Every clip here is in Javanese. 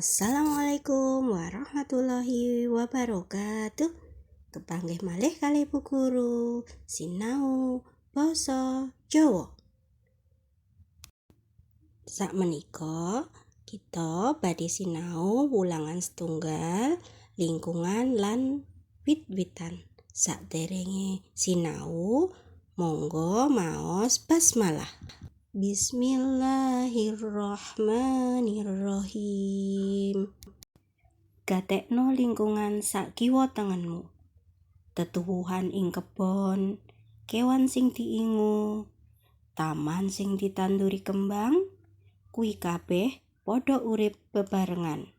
Assalamualaikum warahmatullahi wabarakatuh. Kepanggih malih kalih Bu Guru sinau basa Jawa. Sakmenika kita badhe sinau wulangan setunggal, lingkungan lan wit-witan. Sakderenge sinau, monggo maos basmalah. Bismillahirrahmanirrahim. Gatekno lingkungan sak kiwa tengenmu. Tetuwuhan ing kebon, kewan sing diingu, taman sing ditanduri kembang, kuwi kabeh padha urip bebarengan.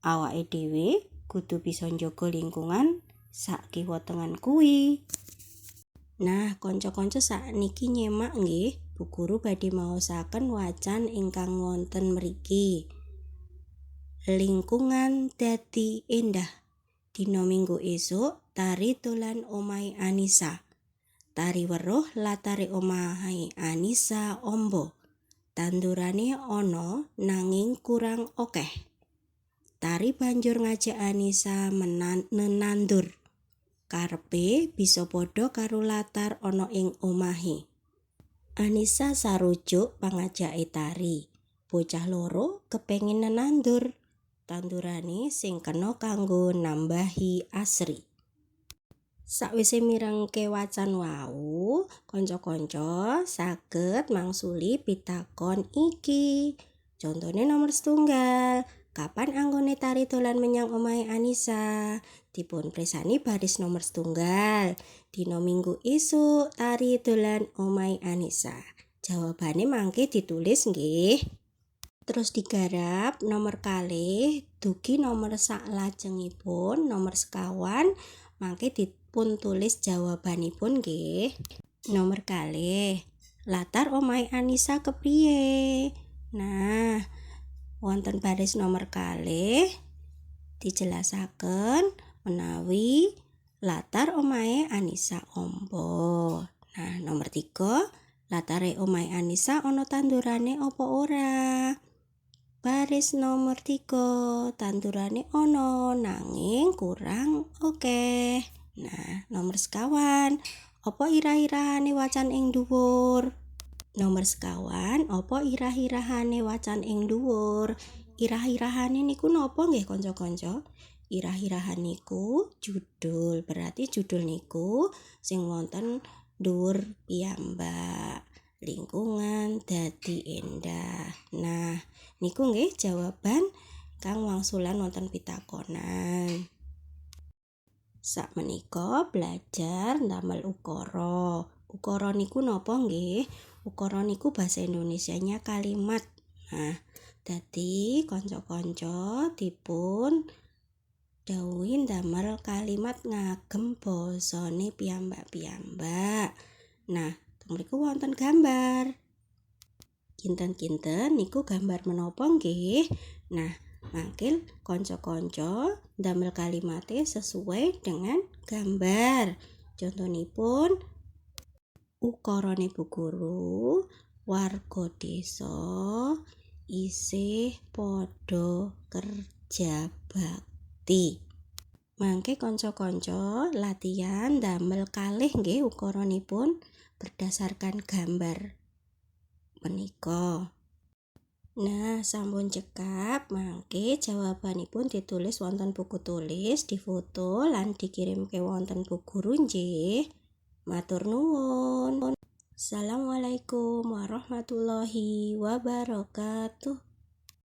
Awake dhewe kudu bisa njaga lingkungan sak kiwa tengen kuwi. Nah, kanca-kanca, sakniki nyemak nggih, Bu Guru badhe maosaken wacan ingkang wonten mriki. Lingkungan dadi endah. Dina Minggu esuk, Tari dolan omahe Anisa. Tari weruh latare omahe Anisa amba. Tandurane ana nanging kurang akeh. Tari banjur ngajak Anisa nenandur. Karepe bisa padha karo latar ana ing omahe. Anisa sarujuk pangajake Tari. Bocah loro kepengin nenandur tandurane sing kena kanggo nambahi asri. Sakwise mirengke wacan wau, kanca-kanca saged mangsuli pitakon iki. Contone nomor setunggal, kapan anggone Tari dolan menyang omahe Anisa? Dipun presani baris nomor setunggal. Dina Minggu isuk, Tari dolan omahe Anisa. Jawabane mangke ditulis nggih. Terus digarap nomor 2 dugi nomor saklajengipun nomor 5, mangke dipun tulis jawabanipun nggih. Nomor 2, latar omahe Anisa kepriye? Nah, wonten baris nomor 2 dijelasaken menawi latar omahe Anisa amba. Nah, nomor 3, latare omahe Anisa ana tandurane apa ora? Baris nomor 3, tandurane ana nanging kurang akeh. Nah, nomor 5, apa irah-irahane wacan ing dhuwur? Nomor 5, apa irah-irahane wacan ing dhuwur? Irah-irahane niku napa nggih, kanca-kanca? Irah-irahan niku judul, berarti judul niku sing wonten dhuwur piyambak. Lingkungan dadi endah. Nah, niku nggih jawaban kang wangsulan wonten pitakonan. Sakmenika belajar ndamel ukara. Ukara niku napa nggih? Ukara niku basa Indonesianya kalimat. Nah, dadi kanca-kanca dipun dawuhi ndamel kalimat ngagem basane piyambak-piyambak. Nah, mriku wonten gambar. Kinten-kinten niku gambar menapa nggih? Nah, mangke kanca-kanca ndamel kalimate sesuai dengan gambar. Contonipun ukarane Bu Guru, warga desa isih padha kerja bakti. Mangke kanca-kanca latihan ndamel kalih nggih ukaranipun berdasarkan gambar menika. Nah, sampun cekap, mangke jawabanipun ditulis wonten buku tulis, difoto lan dikirimke wonten Bu Guru nggih. Matur nuwun. Assalamualaikum warahmatullahi wabarakatuh.